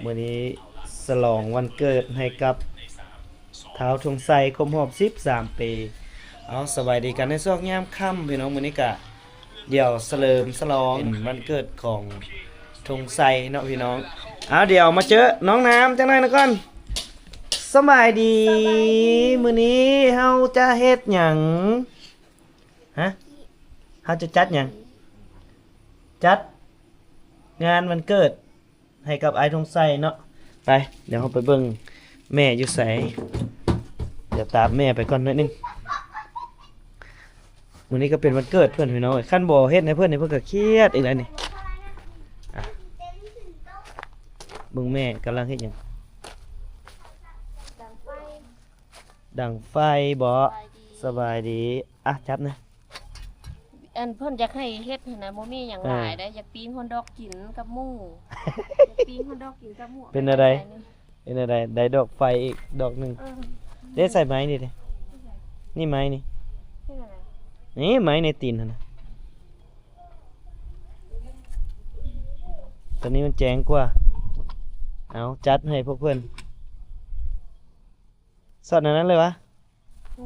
ມື້ນີ້ສະຫຼອງວັນເກີດໃຫ້ກັບທ້າວທົງໄຊ ຄົບຮອບສິບສາມປີ. ເອົາ ສະບາຍດີກັນໃນຊ່ວງຍາມຄ່ຳພີ່ນ້ອງ. ມື້ນີ້ກະດຽວສະເຫຼີມສະຫຼອງວັນເກີດຂອງທົງໄຊເນາະພີ່ນ້ອງ. ເອົາ ດຽວມາເຈີນ້ອງນ້ຳຈັກໜ້ອຍນະກ່ອນ. ສະບາຍດີ. ສະບາຍດີ. ມື້ນີ້ເຮົາຈະເຮັດຫຍັງ? ຮະ? ເຮົາຈະຈັດຫຍັງ? ຈັດງານວັນເກີດໃຫ້ກັບອ້າຍທົງໄຊເນາະ. ໄປ ດຽວເຮົາໄປເບິ່ງແມ່ຢູ່ໃສ. ດຽວຕາມແມ່ໄປກ່ອນໜ້ອຍໜຶ່ງ. ມື້ນີ້ກໍເປັນວັນເກີດເພິ່ນພີ່ນ້ອງເອີຍ. ຄັນບໍ່ເຮັດໃຫ້ເພິ່ນນີ້ ເພິ່ນກໍຄຽດອີກແລ້ວນີ້. ອ່ະ ເບິ່ງແມ່ກຳລັງເຮັດຫຍັງ? ດັງໄຟ. ດັງໄຟບໍ? ສະບາຍດີ. ສະບາຍດີ. ອ່ະ ຈັບນະ. ອັນເພິ່ນຢາກໃຫ້ເຮັດຫັ້ນນະ ບໍ່ມີຫຍັງ ເອີ ຫຼາຍເດ້. ຢາກປີ້ງຮອດດອກກິນກັບໝູ່. ຢາກປີ້ງຮອດດອກກິນກັບໝູ່. ເປັນແນວໃດ? ເປັນແນວໃດ? ໄດ້ດອກໄຟອີກດອກໜຶ່ງ. ເອີ ເດ້ ໃສ່ໄມ້ນີ້ເດ້. ນີ້ໄມ້ນີ້. ເຮັດຈັ່ງໃດ? ນີ້ໄມ້ໃນຕີນຫັ້ນນະ. ຕົວນີ້ມັນແຈ້ງກວ່າ. ເອົາ ຈັດໃຫ້ພວກເພິ່ນ. ສ່ອນອັນນັ້ນເລີຍວະ.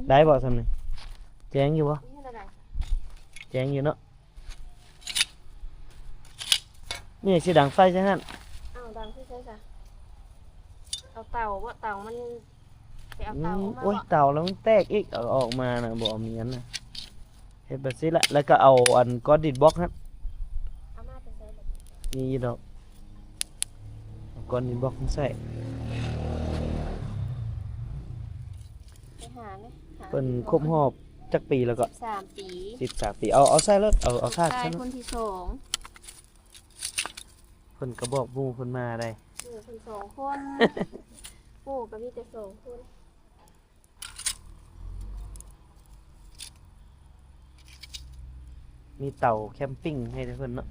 ໄດ້ບໍ່ຊ່ຳນີ້? ແຈ້ງຢູ່ບໍ່? ແຈ້ງຢູ່ເນາະ. ນີ້ຊິດັງໄຟໃສ່ຫັ້ນ. ເອົາ ດັງໄຟໃສ່ຊະ. ເອົາເຕົາບໍ່? ເຕົາມັນ ໄປເອົາເຕົາອອກມາ. ອືມ ໂອ້ຍ ເຕົາແລ້ວມັນແຕກອີກ. ເອົາອອກມານະ ບໍ່ເອົາມຽນນະ. ເຮັດແບບຊີ້ລະ ແລ້ວກໍເອົາອັນກ້ອນດິນບລັອກຫັ້ນ. ເອົາມາແຕ່ໃສລະ? ມີຢູ່ດອກ ເອົາກ້ອນດິນບລັອກມາໃສ່. ໄປຫາແດ່ ຫາ ເພິ່ນຄົບຮອບຈັກປີແລ້ວກໍ? ສິບສາມປີ. ສິບສາມປີ. ເອົາ ເອົາໃສ່ໂລດ ເອົາ ເອົາຖາດໃສ່ໂລດ. ລູກຊາຍຄົນທີສອງ. ເພິ່ນກໍບອກໝູ່ເພິ່ນມາໄດ໋. ເອີ ເພິ່ນສອງຄົນ. ໝູ່ກໍມີແຕ່ສອງຄົນ. ມີເຕົາແຄມປິງໃຫ້ເພິ່ນເນາະ.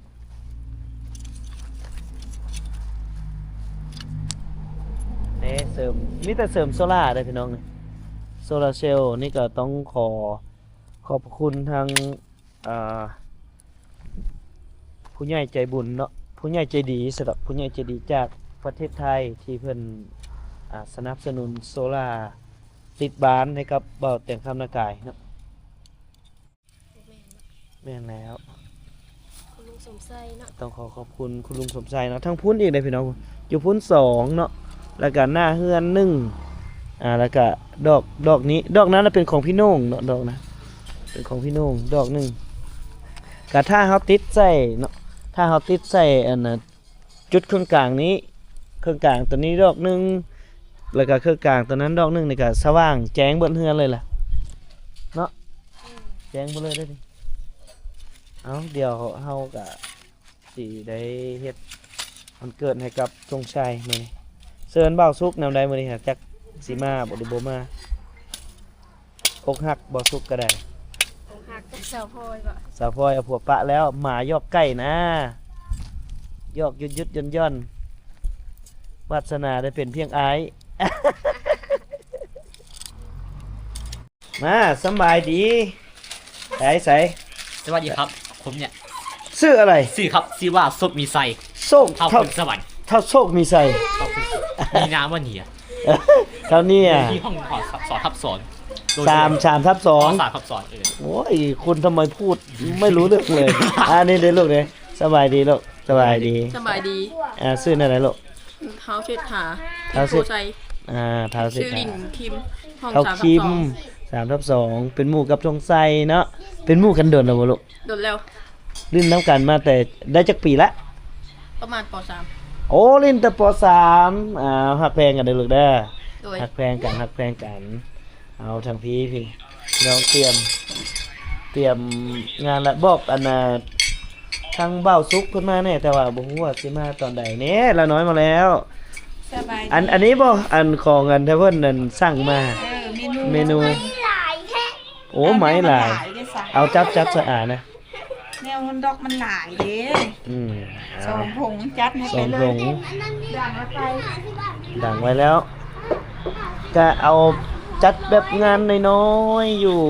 ເດ້ ເສີມ ມີແຕ່ເສີມໂຊລາເດ້ພີ່ນ້ອງ. ໂຊລາເຊວນີ້ກໍຕ້ອງຂໍຂອບພະຄຸນທາງ ອ່າ ຜູ້ໃຫຍ່ໃຈບຸນເນາະ ຜູ້ໃຫຍ່ໃຈດີຊະດອກ ຜູ້ໃຫຍ່ໃຈດີຈາກປະເທດໄທ ທີ່ເພິ່ນ ອ່າ ສະໜັບສະໜູນໂຊລາຕິດບ້ານໃຫ້ກັບບ່າວແຕງຄຳນາກາຍເນາະ. ແມ່ນແລ້ວ ຄຸນລຸງສົມໄຊເນາະ ຕ້ອງຂໍຂອບຄຸນຄຸນລຸງສົມໄຊເນາະ. ທາງພຸ້ນອີກເດ້ພີ່ນ້ອງ ຢູ່ພຸ້ນສອງເນາະ ແລ້ວກະໜ້າເຮືອນໜຶ່ງ ອ່າ ແລ້ວກະດອກ ດອກນີ້ ດອກນັ້ນນະເປັນຂອງພີ່ໂໜ່ງເນາະ ດອກນະເປັນຂອງພີ່ໂໜ່ງດອກໜຶ່ງ. ກະຖ້າເຮົາຕິດໃສ່ເນາະ ຖ້າເຮົາຕິດໃສ່ອັນນ່າ ຈຸດເຄິ່ງກາງນີ້ ເຄິ່ງກາງຕົວນີ້ດອກໜຶ່ງ ແລ້ວກະເຄິ່ງກາງຕົວນັ້ນດອກໜຶ່ງ ນີ້ກະສະຫວ່າງແຈ້ງເບິດເຮືອນເລີຍລະເນາະ ແຈ້ງເບິດເລີຍເດ້. ເອົາ ດຽວເຮົາກະ ຊິໄດ້ເຮັດວັນເກີດໃຫ້ກັບສົງໄຊມື້ນີ້. ເຊີນບ່າວສຸກນຳໄດ້ມື້ນີ້ ຫາກຈັກຊິມາບໍ່ ຫຼືບໍ່ມາ. ອົກຫັກບໍ່ ສຸກກໍໄດ້. ອົກຫັກກັບສາວພອຍບໍ່? ສາວພອຍເອົາຜົວປະແລ້ວ ໝາຢອກໄກ່ນາ ຢອກຢຸດໆຢ່ອນໆ ວາດສະໜາໄດ້ເປັນພຽງອ້າຍ. ມາ ສຳບາຍດີ. ໄປໃສ? สวัสดีครับ ผมเนี่ย ชื่ออะไร? ชื่อครับ ชื่อว่าโชคมีชัย โชค เท่า เท่า พลสวรรค์ เท่าโชคมีชัย เท่าพลสวรรค์ มีนามว่าเหนีย เท่าเหนีย อยู่ที่ห้องสองทับสอง สาม สามทับสอง อ๋อ สามทับสอง เออ โอ้ย คุณทำไมพูดไม่รู้เรื่องเลย อันนี้เด้อลูกเด้อ สบายดีลูก สบายดี สบายดี อ่า ชื่ออะไรลูก? ท้าวเศรษฐา ท้าวเศรษ อ่า ท้าวเศรษฐา ชื่อหลินคิม ห้อง ท้าวคิม สามทับสอง สามทับสอง เป็นหมู่กับธงชัยเนาะ เป็นหมู่กันโดนแล้วบ่ลูก? โดนแล้ว เล่นนำกันมาแต่ได้จักปีละ? ประมาณ ป.สาม โอ้ เล่นแต่ ป.สาม อ่า ฮักแพงกันเด้อลูกเด้อ โดย ฮักแพงกัน ฮักแพงกัน เอาทางพี้ พี้ น้องเตรียม เตรียมงานละ บอกอันน่ะ ทางบ่าวสุกเพิ่นมาแหน่ แต่ว่าบ่ฮู้ว่าสิมาตอนใดแหน่ ละน้อยมาแล้ว สบายดี อัน อันนี้บ่ อันของอันที่เพิ่นนั่นสั่งมา เออ เมนู เมนู มันหลายแท้ โอ้ อันนี้ ไม้หลาย มันหลายเด้อซะ เอาจับ จับสะอาดนะ แนวมันดอกมันหลายเด้ อืม เอา สองผงจัดให้ไปเลย สองผง ดังไว้ไป ดังไว้แล้ว ก็เอาจัดแบบงานน้อยๆ อยู่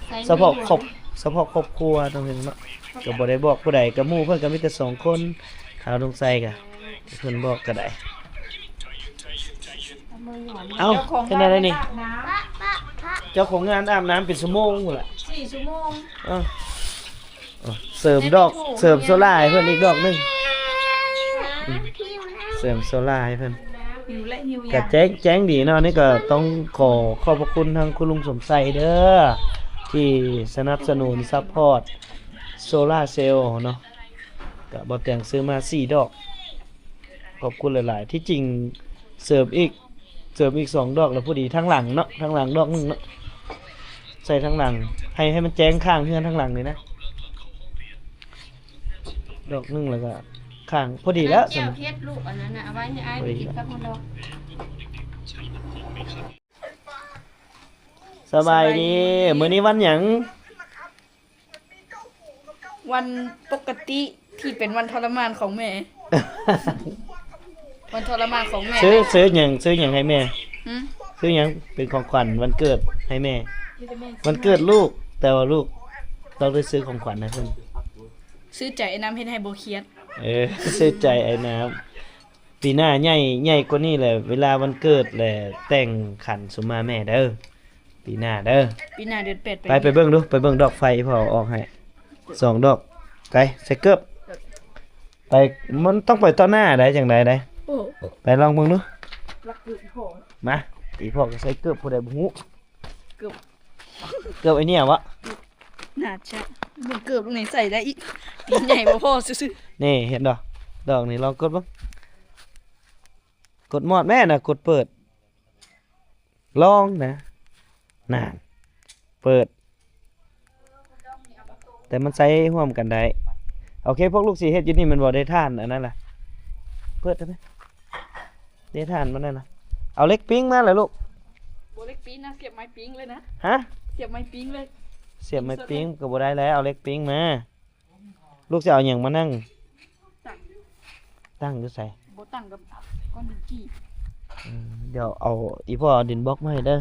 ใส่ เฉพาะ ไม่หมด ครอบ เฉพาะครอบครัวตรงนี้เนาะ ก็บ่ได้บอกผู้ใด ก็หมู่เพิ่นก็มีแต่สองคน ท้าวดวงไซก็ เพิ่นบอกก็ได้ ເອົ້າ ເຈົ້າຂອງ ເປັນໄດນີ້? ເຈົ້າຂອງງານອາບນ້ຳເປັນຊົ່ວໂມງພຸ້ນລະ ສີ່ຊົ່ວໂມງ. ເອີ ເສີມດອກ ເສີມໂຊລາໃຫ້ເພິ່ນອີກດອກໜຶ່ງ ເສີມໂຊລາໃຫ້ເພິ່ນ. ກະແຈ້ງ ແຈ້ງດີເນາະ. ນີ້ກະຕ້ອງຂໍຂອບພະຄຸນທາງຄຸນລຸງສົມໄຊເດີ ທີ່ສະໜັບສະໜູນຊັບພອດໂຊລາເຊວເນາະ. ກະບໍ່ແຕ່ງຊື້ມາສີ່ດອກ. ຂອບຄຸນຫຼາຍໆ. ທີ່ຈິງເສີມອີກ ເສີມອີກສອງດອກລະພໍດີ ທາງຫຼັງເນາະ ທາງຫຼັງດອກໜຶ່ງເນາະ ໃສ່ທາງຫຼັງ ໃຫ້ ໃຫ້ມັນແຈ້ງຂ້າງເຮືອນທາງຫຼັງນີ້ນະ ດອກໜຶ່ງ ລະກະຂ້າງ ພໍດີແລ້ວ. ແກ້ວເຮັດລູກອັນນັ້ນນະ ເອົາໄວ້ໃຫ້ອ້າຍໄປກິນກັບຮອດດອກ. ສະບາຍດີ ສະບາຍດີ ມື້ນີ້ວັນຫຍັງ? ວັນປົກກະຕິທີ່ເປັນວັນທໍລະມານຂອງແມ່. ວັນທໍລະມານຂອງແມ່. ຊື້ ຊື້ຫຍັງ ຊື້ຫຍັງໃຫ້ແມ່? ຫື? ຊື້ຫຍັງເປັນຂອງຂວັນວັນເກີດໃຫ້ແມ່? ວັນເກີດລູກ ແຕ່ວ່າລູກຕ້ອງໄດ້ຊື້ຂອງຂວັນໃຫ້ເພິ່ນ. ຊື້ໃຈອ້າຍນ້ຳເຮັດໃຫ້ບໍ່ຄຽດ. ເອີ ຊື້ໃຈອ້າຍນ້ຳ. ປີໜ້າໃຫຍ່ ໃຫຍ່ກວ່ານີ້ແຫຼະ ເວລາວັນເກີດແຫຼະ ແຕ່ງຂັນສຸມມາແມ່ເດີ ປີໜ້າເດີ. ປີໜ້າເດືອນແປດ ໄປ ໄປເບິ່ງດູ ໄປເບິ່ງດອກໄຟພໍ່ເອົາອອກໃຫ້ສອງດອກ. ໄປ ໃສ່ເກີບ ໄປ ມັນຕ້ອງໄປຕໍ່ໜ້າໃດ ຈັ່ງໃດໃດ. ໂອ້ ໄປລອງເບິ່ງດູ. ລັກອີ່ພໍ່ ມາ ອີ່ພໍ່ກະໃສ່ເກີບ ຜູ້ໃດບໍ່ຮູ້. ເກີບ ເກີບໄອ້ເໜ້ຍວະ ໜ້າຈະ ເບິ່ງເກີບລູກນີ້ໃສ່ໄດ້ອີກ ຕີນໃຫຍ່ບໍ່ພໍຊື່ໆ. ນີ້ເຫັນບໍ່ ດອກນີ້ ລອງກົດເບິ່ງ ກົດມອດແມ່ນະ ກົດເປີດ ລອງນະ ນານ ເປີດ ແຕ່ມັນໃຊ້ຮ່ວມກັນໄດ້. ໂອເຄ ພວກລູກຊິເຮັດຢູ່ນີ້ແມ່ນບໍ່? ໄດ້ຖ່ານອັນນັ້ນລະ ເປີດໄດ້ໄໝ? ເດ້ ຖ່ານມັນນັ້ນນະ ເອົາເຫຼັກປີ້ງມາລະລູກ. ບໍ່ເຫຼັກປີ້ງນະ ສຽບໄມ້ປີ້ງເລີຍນະ. ຮະ? ສຽບໄມ້ປີ້ງເລີຍ. ສຽບໄມ້ປີ້ງກະບໍ່ໄດ້ແລ້ວ ເອົາເຫຼັກປີ້ງມາ. ລູກຊິເອົາຫຍັງມານັ່ງ? ຕັ້ງ ຕັ້ງຢູ່ໃສ? ບໍ່ຕັ້ງກະກ້ອນດິນກີ້. ອືມ ດຽວເອົາ ອີ່ພໍ່ເອົາດິນບລັອກມາໃຫ້ເດີ.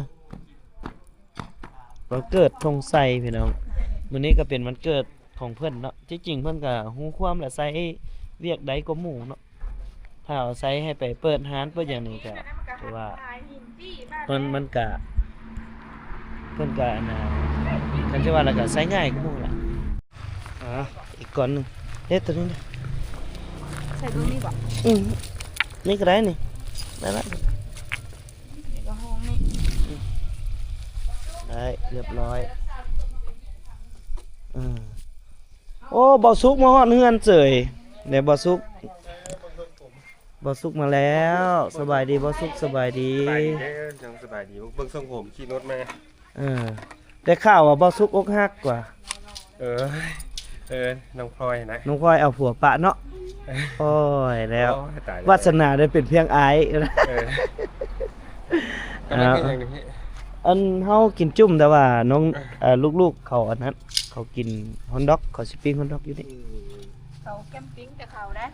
ວັນເກີດທົງໄຊພີ່ນ້ອງ ມື້ນີ້ກະເປັນວັນເກີດຂອງເພິ່ນເນາະ. ທີ່ຈິງເພິ່ນກະຮູ້ຄວາມແຫຼະ ໃຊ້ວຽກໄດ້ກວ່າໝູ່ເນາະ. ຖ້າເອົາໃຊ້ໃຫ້ໄປເປີດຮ້ານເປີດຫຍັງນີ້ກະຖືວ່າ ມັນ ມັນກະ ເພິ່ນກະອັນນ່າ ຄັນຊິວ່າແລ້ວກະໃຊ້ງ່າຍກວ່າໝູ່ລະ. ອາ ອີກກ້ອນໜຶ່ງ ເຮັດໂຕນີ້ນະ. ໃສ່ເບິ່ງນີ້ບໍ່? ອືມ ນີ້ກະໄດ້ນີ້ ໄດ້ລະ. ນີ້ກະຫ້ອງນີ້ ໄດ້ ຮຽບຮ້ອຍ. ອືມ ໂອ້ ບ່າວສຸກມາຮອດເຮືອນເສີຍ. ແດ່ ບ່າວສຸກ ບ່າວສຸກມາແລ້ວ. ສະບາຍດີບ່າວສຸກ ສະບາຍດີ. ສະບາຍດີເດີ ສະບາຍດີ. ເບິ່ງຊົງຜົມຂີ່ລົດມາ. ເອີ ໄດ້ຂ່າວວ່າບ່າວສຸກອົກຫັກກວ່າ. ເອີ ເອີ ນ້ອງພລອຍນະ ນ້ອງພລອຍເອົາຜົວປະເນາະ. ໂອ້ຍ ແລ້ວ ໂອ້ຍ ຕາຍແລ້ວ ວາດສະໜາໄດ້ເປັນພຽງອ້າຍ. ເອີ ອັນເຮົາກິນຈຸ້ມ ແຕ່ວ່ານ້ອງ ເອີ ລູກໆເຂົາອັນນັ້ນ ເຂົາກິນຮອດດອກ ເຂົາຊິປີ້ງຮອດດອກຢູ່ນີ້. ເຂົາແກມປີ້ງແຕ່ເຂົາໄດ໋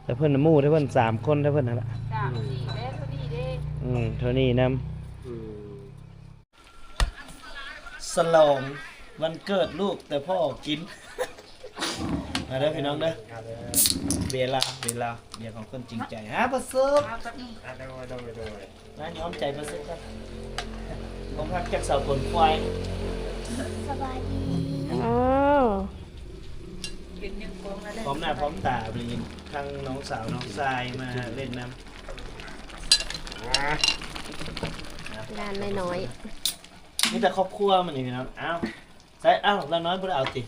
ແຕ່ເພິ່ນໝູ່ແຕ່ເພິ່ນສາມຄົນແຕ່ເພິ່ນຫັ້ນລະ. ສາມສີ່ເດ້ ເທົ່ານີ້ເດ້. ອືມ ເທົ່ານີ້ນຳ. ອືມ ສະຫຼອງວັນເກີດລູກແຕ່ພໍ່ກິນ. ມາເດີພີ່ນ້ອງເດີ ເບລາ ເບລາ ເມຍຂອງຄົນຈິງໃຈ. ຫາປາເສີດ ອ່າ ໂດຍ ໂດຍ ໂດຍ ມາຍອມໃຈປາເສີດກັນ. ຂອງຮັກຈາກສາວຂົນຄວາຍ. ສະບາຍດີ. ອ້າວ ເປັນຫຍັງກອງລະ ພ້ອມໜ້າພ້ອມຕາ ໄດ້ຍິນທັງນ້ອງສາວນ້ອງຊາຍມາຫຼິ້ນນຳ. ຮ້ານນ້ອຍໆ ມີແຕ່ຄອບຄົວມື້ນີ້ພີ່ນ້ອງ. ອ້າວ ໃສ່ ອ້າວ ລາວນ້ອຍບໍ່ໄດ້ເອົາຕິ?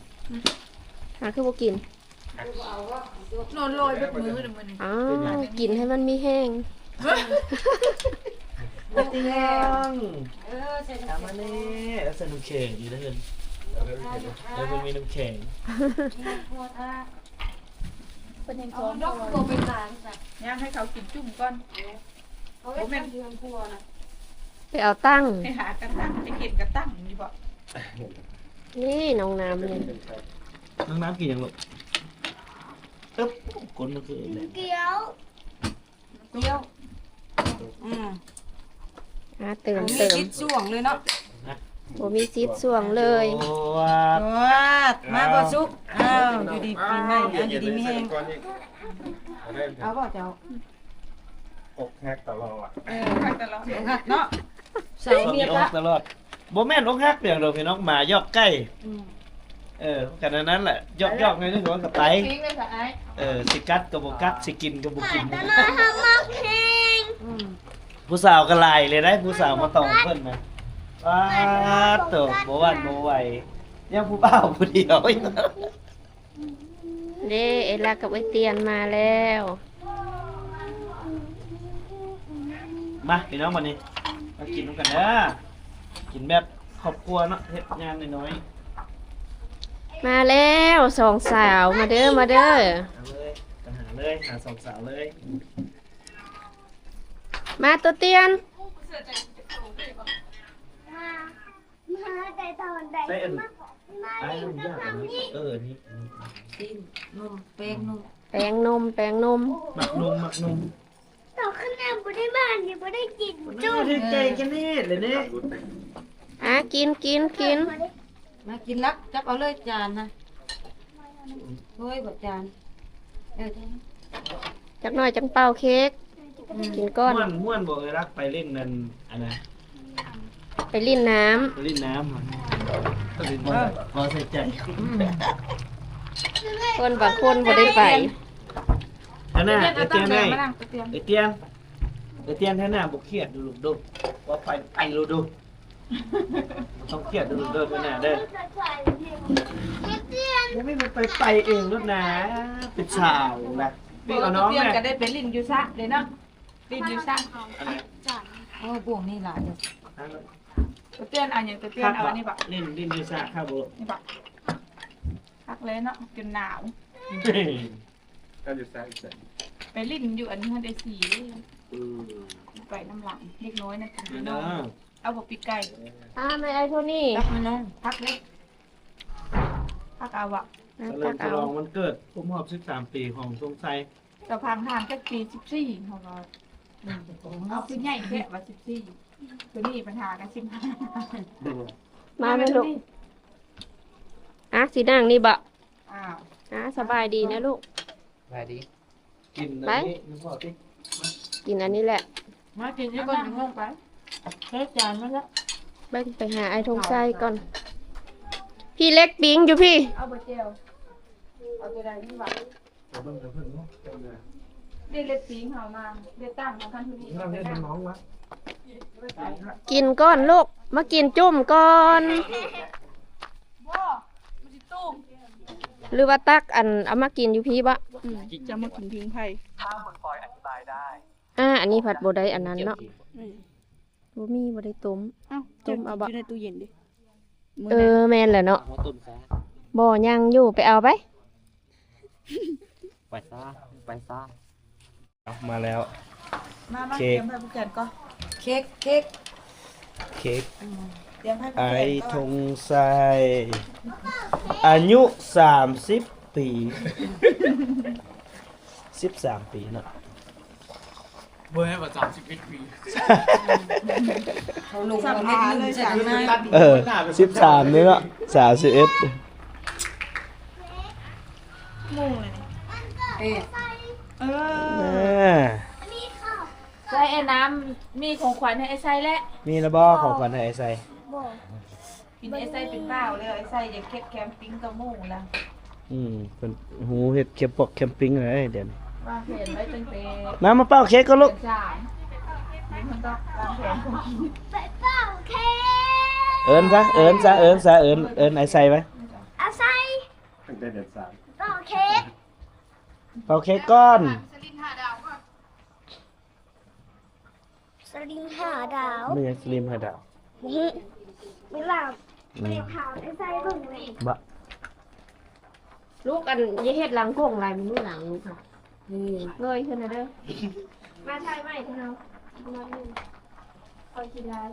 ຫາຄືບໍ່ກິນ? ນອນລອຍເບິດມື້ເດີມື້ນີ້. ອ້າວ ກິນໃຫ້ມັນມີແຮງ. ເອີ ໃສ່ນ້ຳແຂງ ເອົາມາແດ່ ເອົາໃສ່ນ້ຳແຂງອີກເດີ. ເອີ ມັນມີນ້ຳແຂງ. ເພິ່ນຍັງ ເອົາດອກ ບໍ່ໄປຂາຍຊະ ຍ່າງໃຫ້ເຂົາກິນຈຸ້ມກ່ອນ. ເອົາໄວ້ ບໍ່ແມ່ນ ໄປເອົາຕັ້ງ ໄປຫາກະຕັ້ງ ໄປເຫັນກະຕັ້ງຢູ່ບໍ່? ນີ້ນ້ອງນ້ຳນີ້ ນ້ອງນ້ຳກິນຫຍັງລູກ? ເອີ ກົນມັນຄື ກຽວ ກຽວ. ອືມ ອ່າ ເຕີມ ບໍ່ມີ ເຕີມ ສິດສ່ວງເລີຍເນາະ. ບໍ່ມີສິດສ່ວງເລີຍ. ໂອ້ ມາບໍ່ສຸກ. ອ້າວ ຢູ່ດີປີໃໝ່ ເອົາຢູ່ດີມີແຮງ. ເອົາບໍ່ເຈົ້າ? ອົກຫັກຕະຫຼອດ ເອີ ອົກຫັກຕະຫຼອດ ອົກຫັກເນາະ ເຊົາເມຍ ອົກຫັກຕະຫຼອດ ບໍ່ແມ່ນອົກຫັກຫຍັງດອກພີ່ນ້ອງ ໝາຢອກໄກ່ ອືມ ເອີ ກະນັ້ນແຫຼະ ຢອກໆ ໜ້ອຍໜຶ່ງມັນກະໄປ ເອີ ຊິກັດກະບໍ່ກັດ ຊິກິນກະບໍ່ກິນ ຕະຫຼອດ ຮັກມັກແຮງ ອືມ ຜູ້ສາວກະຫຼາຍເລີຍໄດ໋ ຜູ້ສາວມາຕ້ອງເພິ່ນນະ ປາດໂທ້ ບໍ່ຫວັ່ນບໍ່ໄຫວ ຍັງຜູ້ບ່າວຜູ້ດຽວ ເດ້ ເອລາກັບເອື້ອຍຕຽນມາແລ້ວ ມາພີ່ນ້ອງ ບາດນີ້ມາກິນນຳກັນເດີ ກິນແບບຄອບຄົວເນາະ ເຮັດງານນ້ອຍໆ ມາແລ້ວສອງສາວ ມາເດີ ມາເດີ ມາເລີຍ ໄປຫາເລີຍ ຫາສອງສາວເລີຍ ມາໂຕຕຽນ ມາແຕ່ຕອນໃດ ໃສ່ອັນ ມາ ມາ ອ້າຍ ອັນນີ້ ເອີ ອັນນີ້ ຊີ້ນນົມ ແປ້ງນົມ ແປ້ງນົມ ແປ້ງນົມ ໝາກນົມ ໝາກນົມ ຕອນຂະໜາດບໍ່ໄດ້ບ້ານຍັງບໍ່ໄດ້ກິນຈຸ້ມ ຖືກໃຈກັນເຮັດເລີຍເດ້ ອ່າ ກິນ ກິນ ກິນ ມາກິນລະ ຈັບເອົາເລີຍຈານນະ ໂອ້ຍ ບໍ່ຈານ ເອີ ຈັກໜ້ອຍຈັ່ງເປົ່າເຄ້ກ ອືມ ກິນກ່ອນ ມ່ວນ ມ່ວນບໍ່ເອີຍລະ ໄປຫຼິ້ນນັ້ນ ອັນນັ້ນ ໄປຫຼິ້ນນ້ຳ ໄປຫຼິ້ນນ້ຳ ໄປຫຼິ້ນນ້ຳ ພໍໃສ່ໃຈ ອືມ ຄົນບາງຄົນບໍ່ໄດ້ໄປ ຫັ້ນນະ ເອີຍຕຽນເອີຍ ເອີຍຕຽນ ເອີຍຕຽນ ຫັ້ນນະ ບໍ່ຄຽດດູລູກເດີ ວ່າໄປ ໄປລູກເດີ ຕ້ອງຄຽດເດີ ເດີ ເດີ ເດີ ບໍ່ມີມັນໄປ ໄປເອງໂລດນາ ເປັນສາວລະ ປີກເອົານ້ອງແມ່ ກະໄດ້ໄປຫຼິ້ນຢູ່ສະເດ້ເນາະ ຫຼິ້ນຢູ່ສະ ໂອ້ ບ່ວງນີ້ຫຼາຍ ຕາຕຽນ ເອົາຫຍັງ ຕາຕຽນ ເອົາອັນນີ້ບໍ ຫຼິ້ນ ຫຼິ້ນຢູ່ສະຄັກບໍ່ ນີ້ບໍ ຄັກແລ້ວເນາະ ຈົນໜາວ ເຈົ້າຢູ່ໃສ ຢູ່ໃສ ໄປຫຼິ້ນຢູ່ອັນເຮືອນເອື້ອຍສີເດ້ ອືມ ໄປນຳຫຼັງ ເດັກນ້ອຍນັ້ນ ເອົາບໍ່ປີກໄກ່ ອ່າ ແມ່ໄອ້ໂທນີ້ ຕັກມານ້ອງ ຜັກເດ້ ຜັກເອົາອະ ສະເຫຼີມສະຫຼອງວັນເກີດຄົບຮອບສິບສາມປີຂອງຊົງໄຊ ສະພັງຖາມຈັກປີ ສິບສີ່ ເຮົາວ່າ ອືມ ເອົາຄືໃຫຍ່ແທ້ວ່າ ສິບສີ່ ໂຕນີ້ບັນຫາກັນ ສິບຫ້າ ມາແມ່ລູກ ອ່ະ ຊິນັ່ງນີ້ບໍ ອ້າວ ອ່າ ສະບາຍດີນະລູກ ສະບາຍດີ ກິນອັນນີ້ ໄປ ນ້ຳພໍຕິ ກິນອັນນີ້ແຫຼະ ມາກິນນີ້ກ່ອນ ຈັ່ງລົງໄປ ໃຊ້ຈານມາລະ ເບິ່ງໄປຫາອ້າຍທົງໄຊກ່ອນ ພີ່ເລັກປິງຢູ່ພີ້ ເອົາບໍ່ແຈ່ວ ເອົາຕົວໃດນີ້ຫວາ ເບິ່ງເພິ່ນເນາະ ເດັກເລັກປີງເຮົາມາ ເດັກຕ່າງເຮົາຄັນຜູ້ນີ້ ກິນກ່ອນລູກ ມາກິນຈຸ້ມກ່ອນ ບໍ່ ມັນຊິຕຸ້ມ ຫຼືວ່າຕັກອັນ ເອົາມາກິນຢູ່ພີ້ບໍ ອືມ ຈະມາກິນພິງໄຜ ອ່າ ອັນນີ້ພັດບໍ່ໄດ້ອັນນັ້ນເນາະ ອືມ ບໍ່ມີ ບໍ່ໄດ້ຕົ້ມ ເອົ້າ ຕົ້ມເອົາບໍ ຢູ່ໃນຕູ້ເຢັນເດ້ ເອີ ແມ່ນແຫຼະເນາະ ບໍ່ ຍັງຢູ່ ໄປເອົາໄປ ໄປຊະ ໄປຊະ ເອົາ ມາແລ້ວ ມາ ມາ ເຄັກ ຕຽມໃຫ້ຜູ້ແຂກກ່ອນ ເຄັກ ເຄັກ ເຄັກ ອືມ ຕຽມໃຫ້ຜູ້ແຂກກ່ອນ ອ້າຍທົງໄຊ ອາຍຸສາມສິບປີ ສິບສາມປີເນາະ ບໍ່ແມ່ນວ່າສາມສິບເອັດປີ ເຂົາລົງມາເຮັດໜຶ່ງໃສ່ຂ້າງໜ້າ ເອີ ສິບສາມນີ້ເນາະ ສາມສິບເອັດ ໂມງແລ້ວນີ້ ເອີ ເອີ ໃສ່ໄອ້ນ້ຳ ມີຂອງຂວັນໃຫ້ໄອ້ໄຊແຫຼະ ມີແລ້ວບໍ່ ຂອງຂວັນໃຫ້ໄອ້ໄຊ ບໍ່ ກິນໄອ້ໄຊເປັນບ່າວແລ້ວ ໄອ້ໄຊຢາກເຮັດແຄມປິງກັບໝູ່ລະ ອືມ ເພິ່ນຮູ້ເຮັດແຄມປອກແຄມປິງແລ້ວດຽວນີ້ ວາງແຜນໄວ້ຕັ້ງແຕ່ ມາ ມາເປົ່າເຄັກກ່ອນລູກ ເດືອນສາມ ເພິ່ນຕ້ອງວາງແຜນ ໄປເປົ່າເຄັກ ເອີ້ນຊະ ເອີ້ນຊະ ເອີ້ນຊະ ເອີ້ນ ເອີ້ນໄອ້ໄຊໄວ້ ອາໄຊ ຕັ້ງແຕ່ເດືອນສາມ ເປົ່າເຄັກ ເປົ່າເຄັກກ່ອນ ສະລິງຫ້າດາວ ແມ່ນຫຍັງສະລິງຫ້າດາວ? ບໍ່ຮູ້ ໄປຖາມ ອືມ ໄປຖາມໄອ້ໄຊເບິ່ງແຫຼະ ບະ ລູກ ອັນ ຢ່າເຮັດຫຼັງກົງຫຼາຍ ມື້ຫຼັງລູກ ນີ້ ເງີຍຂຶ້ນແດ່ເດີ ມາຖ່າຍໃໝ່ເດີເຮົາ ມາເບິ່ງ ຂ້ອຍກິນຫຼາຍ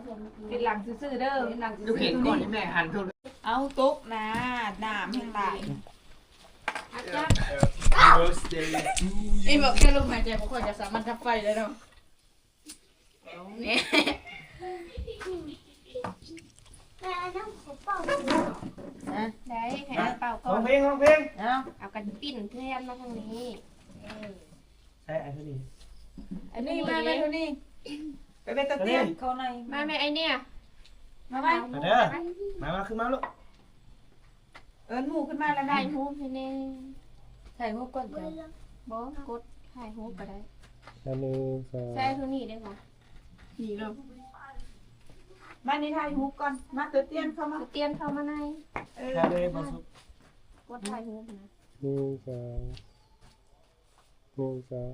ເຮັດຫຼັງຊື່ໆເດີ ເຮັດຫຼັງຊື່ໆ ແມ່ຫັນໂທລະ ເອົາຕົກນະ ນ້ຳແຮງຫຼາຍ ອາຈານ Happy birthday to you ນີ້ບອກແຄ່ລົມຫາຍໃຈຂອງຂ້ອຍກໍສາມາດດັບໄຟໄດ້ເນາະ ແມ່ ນ້ອງຂໍເປົ່າ ຮະ ໄດ້ ໃຫ້ເປົ່າກ່ອນ ຮ້ອງເພງ ຮ້ອງເພງ ເອົາ ເອົາກັນປິ່ນເພື່ອນມາທາງນີ້ ເອີ ໃຊ້ໄອ້ເທົ່ານີ້ ອັນນີ້ມາ ມາໂທນີ້ ໄປເປັນຕາຕຽງເຂົ້າໃນ ມາແມ່ໄອເນຍ ມາໄວ້ ມາເດີ ມາ ມາ ຂຶ້ນມາລູກ ເອີ້ນໝູ່ຂຶ້ນມາແລ້ວນະ ຖ່າຍຮູບໃຫ້ແດ່ ຖ່າຍຮູບກ່ອນຈ້ະ ບໍ່ ກົດຖ່າຍຮູບກໍໄດ້ ອັນໜຶ່ງ ສອງ ໃສ່ໂທນີ້ເດ້ບໍ່ ນີ້ເດີ ມານີ້ຖ່າຍຮູບກ່ອນ ມາຕົວຕຽງເຂົ້າມາ ຕົວຕຽງເຂົ້າມາໃນ ເອີ ຖ່າຍເລີຍບໍ່ສຸກ ກົດຖ່າຍຮູບນະ ໜຶ່ງ ສອງ ໜຶ່ງ ສອງ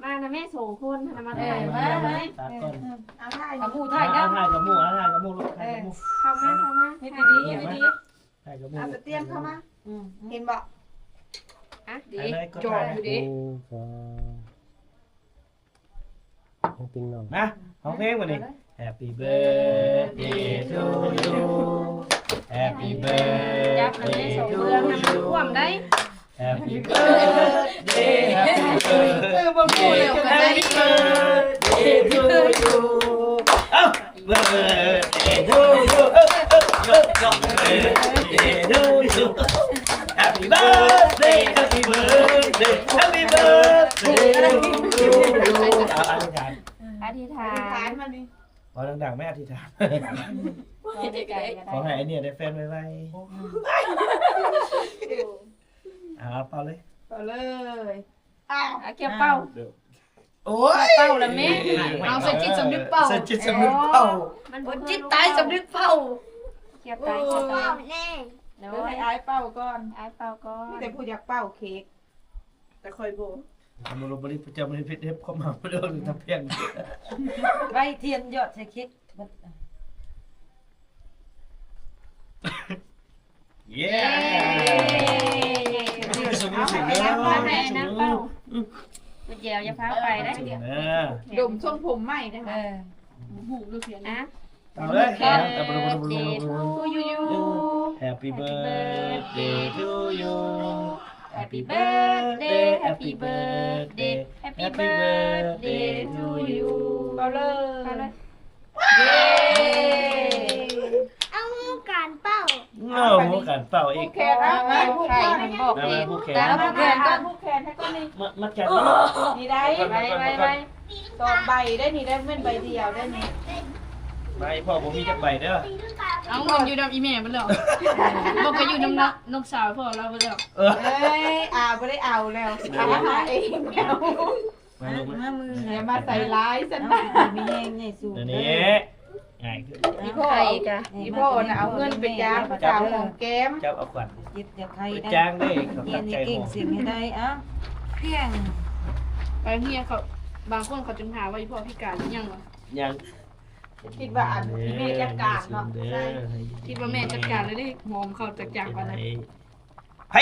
ມານະແມ່ສອງຄົນຫັ້ນນະ ມາ ເອີ ຖ່າຍ ມາ ມາ ມາ ຕາກ່ອນ ເອີ ເອົາຖ່າຍ ເອົາໝູ່ຖ່າຍນຳ ເອົາຖ່າຍກັບໝູ່ ເອົາຖ່າຍກັບໝູ່ລູກ ເອີ ຖ່າຍກັບໝູ່ ເຂົ້າມາ ເຂົ້າມາ ເຮັດດີໆ ເຮັດດີ ຖ່າຍກັບໝູ່ ເອົາຕາຕຽງເຂົ້າມາ ອືມ ເຫັນບໍ່ ອ່ະ ເດ້ ເຈົ້າຢູ່ເດ້ ໜຶ່ງ ສອງ ເອົາຕິງນ້ອງ ມາ ຮ້ອງເພງບັດນີ້ Happy birthday to you Happy birthday to you Happy birthday Happy birthday ເອີ ບໍ່ຮູ້ແລ້ວ Happy birthday to you ເອົ້າ Birthday to you Birthday to you Happy birthday Happy birthday Happy birthday to you ອະທິຖານ ອະທິຖານ ອະທິຖານມານີ້ ເວົ້າດັງໆ ແມ່ ອະທິຖານ ຂໍໃຫ້ໄອ້ເນຍໄດ້ແຟນໄວໆ ເອົາ ເປົ່າເລີຍ ເປົ່າເລີຍ ອ່າ ອາ ກຽມເປົ່າ ໂອ້ຍ ເປົ່າລະແມ່ ເອົາໃສ່ຈິດສຳນຶກເປົ່າ ໃສ່ຈິດສຳນຶກເປົ່າ ມັນບໍ່ ໂອ້ຍ ຈິດໃຕ້ສຳນຶກເປົ່າ ກຽມໄປ ເປົ່າແນ່ ໂດຍ ໃຫ້ອ້າຍເປົ່າກ່ອນ ອ້າຍເປົ່າກ່ອນ ມີແຕ່ຜູ້ຢາກເປົ່າເຄ້ກ ແຕ່ຂ້ອຍບໍ່ ທຳມະໂລບໍລິ ປະຈຳໃນເພຈ ເຮັດຄວາມເອົາເດີ ທຳພຽງ ໄວ້ທຽນຢອດໃສ່ເຄ້ກ ເຢ້ ເຢ້ ເອົາໃຫ້ນາງເປົ່າ ໃຫ້ນາງເປົ່າ ອືມ ບໍ່ແຈວ ຢ່າພາໄປເດ້ ດົມຊົງຜົມໃໝ່ເດ້ ເອີ ບໍ່ຮູ້ເລື່ອງເພງ ອ່ະ ເອົາເລີຍ Happy birthday to you Happy birthday to you Happy birthday Happy birthday Happy birthday to you ເປົ່າເລີຍ ເປົ່າເລີຍ ເຢ້ ເອົາການເປົ່າ ເອົາການເປົ່າອີກ ຜູກແຂນ ເອົາ ຜູກແຂນ ຜູກແຂນ ຜູກແຂນກ່ອນ ຜູກແຂນໃຫ້ກ່ອນນີ້ ມັດແຂນ ນີ້ໄດ້ ໄວ້ ໄວ້ ໄວ້ ສອງໃບໄດ້ນີ້ ໄດ້ແມ່ນໃບດຽວໄດ້ນີ້ ໃບພໍ່ບໍ່ມີຈັກໃບເດີ ເອົາ ມັນຢູ່ນຳອີ່ແມ່ມັນແລ້ວ ບໍ່ກໍຢູ່ນຳນ້ອງສາວພໍ່ລາວເບິດແລ້ວ ເອີ ເອີຍ ອາ ບໍ່ໄດ້ເອົາແລ້ວ ອາ ຫາເອງແລ້ວ ມາລູກມາ ມາມື ຢ່າມາໃສ່ຮ້າຍຊັ້ນນະ ມີແຮງໃຫຍ່ສູງ ອັນນີ້ ງ່າຍຂຶ້ນ ອີ່ພໍ່ ອີ່ພໍ່ນະເອົາເງິນໄປຈ້າງສາວຫອມແກ້ມ ຈັບເອົາຂວັນ ເຈັບຢ່າໄຂ້ໄດ້ ຈ້າງເດ້ ຮຽນໃຫ້ເກັ່ງ ເສັງໃຫ້ໄດ້ ເອົ້າ ພຽງ ໄປໂຮງຮຽນເຂົາ ບາງຄົນເຂົາຈຶ່ງຖາມວ່າ ອີ່ພໍ່ພິການຫຼືຍັງວະ ຍັງ ຄິດວ່າອັນ ອີ່ແມ່ຈັດການເນາະ ໃຊ່ ຄິດວ່າແມ່ຈັດການແລ້ວເດ້ ຫອມເຂົາຈັກຈາກປານນັ້ນ ໃຜ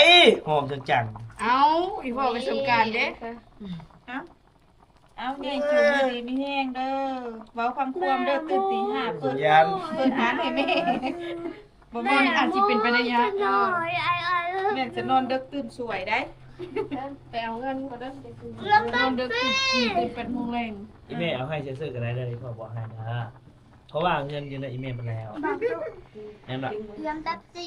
ຫອມຈັງໆ ເອົ້າ ອີ່ພໍ່ໄປສົງການເດ້ ເອົ້າ ເອົາ ໃຫຍ່ສູງ ຢູ່ດີມີແຮງເດີ ເວົ້າຄຳຄວາມເດີ ຕື່ນຕີຫ້າ ເປີດ ເປີດຮ້ານໃຫ້ແມ່ ບໍ່ແມ່ນ ອາດຊິເປັນໄປໄດ້ຍາກ ແມ່ຈະນອນເດິກຕື່ນສວຍໄດ໋ ໄປເອົາເງິນກ່ອນເດີ ນອນເດິກຕື່ນ ຕື່ນແປດໂມງແລງ ອີ່ແມ່ເອົາໃຫ້ຊື່ໆກໍໄດ້ເດີ ພໍ່ບໍ່ໃຫ້ນະ ເພາະວ່າເງິນຢູ່ໃນອີ່ແມ່ໝົດແລ້ວ ແມ່ນບໍ່ ເລື່ອງແປັບຊີ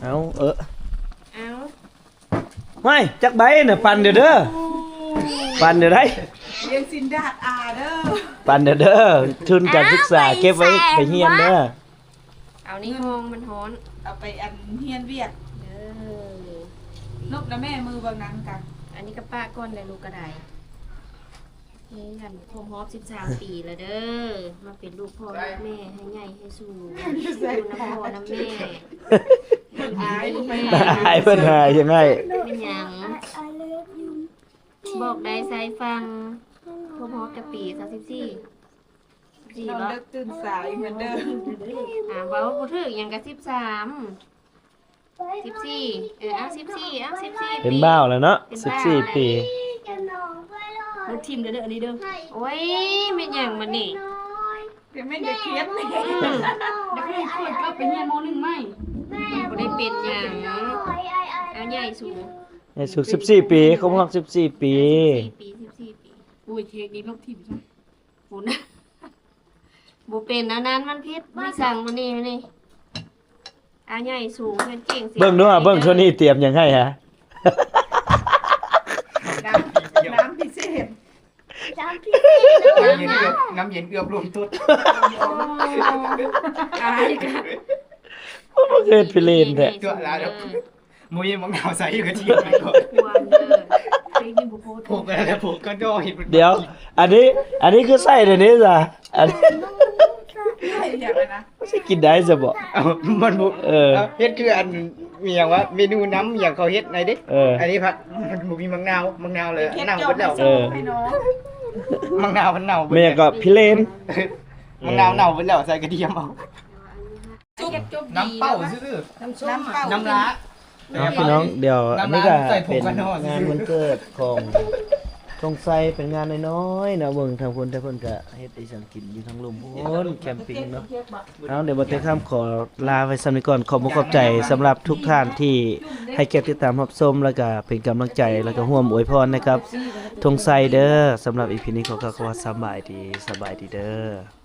ເອົາ ເອີ ເອົາ ຫ້ວຍ ຈັກໃບນະ ປັ່ນເດີ ເດີ ປັ່ນເດີໄດ໋ ຮຽນສິນດາດອາເດີ ປັ່ນເດີ ເດີ ທຶນການສຶກສາ ເກັບໄວ້ໄປຮຽນເດີ ເອົານີ້ຫ້ອງມັນຮ້ອນ ເອົາໄປອັນຮຽນວຽກເດີ ນົບນະແມ່ ມືເບິ່ງນັ້ນກະ ອັນນີ້ກະປະກ່ອນແຫຼະ ລູກກະໄດ້ ເຮັດອັນຄົບຮອບສິບສາມປີແລ້ວເດີ ມາເປັນລູກພໍ່ລູກແມ່ ໃຫ້ໃຫຍ່ໃຫ້ສູງ ຢູ່ນຳພໍ່ນຳແມ່ ອາຍ ອາຍເພິ່ນຫາຍຈັ່ງໃດ ເປັນຫຍັງ ບອກໄດ້ໃສ່ຟັງ ຄົບຮອບຈັກປີ ຊາວສີ່ ນອນເດິກຕື່ນສາຍເໝືອນເດີມ ອ່າ ເວົ້າບໍ່ຖືກຫຍັງກະສິບສາມ ສິບສີ່ ເອີ ເອົາ ສິບສີ່ ເອົາ ສິບສີ່ ເປັນບ່າວແລ້ວເນາະ ເປັນບ່າວ ສິບສີ່ປີ ລົດຖິ້ມເດີ ເດີ ອັນນີ້ເດີ ໂອ້ຍ ແມ່ນຫຍັງບັດນີ້ ແມ່ນຢາກຄຽດ ອືມ ຢາກໃຫ້ຂ້ອຍກັບໄປຮຽນ ມໍໜຶ່ງ ໃໝ່ ບໍ່ໄດ້ເປັນຫຍັງ ເອົາ ໃຫຍ່ສູງ ໃຫຍ່ສູງ ສິບສີ່ປີ ຄົບຮອບສິບສີ່ປີ ສິບສີ່ປີ ສິບສີ່ປີ ໂອ້ຍ ເຄ້ກນີ້ລົດຖິ້ມຊະ ພຸ້ນ ບໍ່ເປັນອັນນັ້ນ ມັນຜິດ ມີສັ່ງມື້ນີ້ ມື້ນີ້ ອາໃຫຍ່ສູງ ເຮືອນເກັ່ງ ເບິ່ງດູຫາ ເບິ່ງໂຊນີ້ຕຽມຫຍັງໃຫ້ຫາ ນ້ຳ ນ້ຳພິເສດ ນ້ຳພິເສດ ນ້ຳເຢັນເກືອບ ນ້ຳເຢັນເກືອບລົມຕົດ ອາຍກະ ໂອ້ ບໍ່ເຄີຍໄປຫຼິ້ນແທ້ ຕົວລາວ ບໍ່ມີໝາກນາວໃສ່ກະທິ ຜູກແລ້ວຜູກກະດອກ ດຽວ ອັນນີ້ ອັນນີ້ຄືໃສ່ດຽວນີ້ຊະ ອັນນີ້ ຊິກິນໄດ້ຊະບໍ່ ມັນບໍ່ ເອີ ເຮັດຄືອັນ ມີຫຍັງວະ ເມນູນ້ຳຫຍັງເຂົາເຮັດໃນເດ້ ເອີ ອັນນີ້ພັດ ມັນບໍ່ມີໝາກນາວ ໝາກນາວເລີຍເນົ່າເບິດແລ້ວ ເອີ ໝາກນາວມັນເນົ່າເບິດ ແມ່ນຫຍັງກໍພິເລນ ໝາກນາວເນົ່າເບິດແລ້ວ ໃສ່ກະທຽມເອົາ ນ້ຳເປົ້າຊື່ໆ ນ້ຳເປົ້າ ນ້ຳລາ ເນາະພີ່ນ້ອງ ດຽວອັນນີ້ກະເປັນງານວັນເກີດຂອງທົງໄຊ ເປັນງານນ້ອຍໆເນາະ ເບິ່ງທາງພຸ້ນ ແຕ່ເພິ່ນກະເຮັດອີ່ຫຍັງກິນຢູ່ທາງລຸ່ມພຸ້ນ ແຄມປິງເນາະ ເອົາ ດຽວບ່າວແຕ່ຄຳຂໍລາໄວ້ສ່ຳນີ້ກ່ອນ ຂອບອົກຂອບໃຈສຳລັບທຸກທ່ານທີ່ໃຫ້ກຽດຕິດຕາມຮັບຊົມ ແລ້ວກະເປັນກຳລັງໃຈ ແລ້ວກະຮ່ວມອວຍພອນໃຫ້ກັບທົງໄຊເດີ ສຳລັບອີພີນີ້ຂໍກ່າວຄຳວ່າສະບາຍດີ ສະບາຍດີເດີ.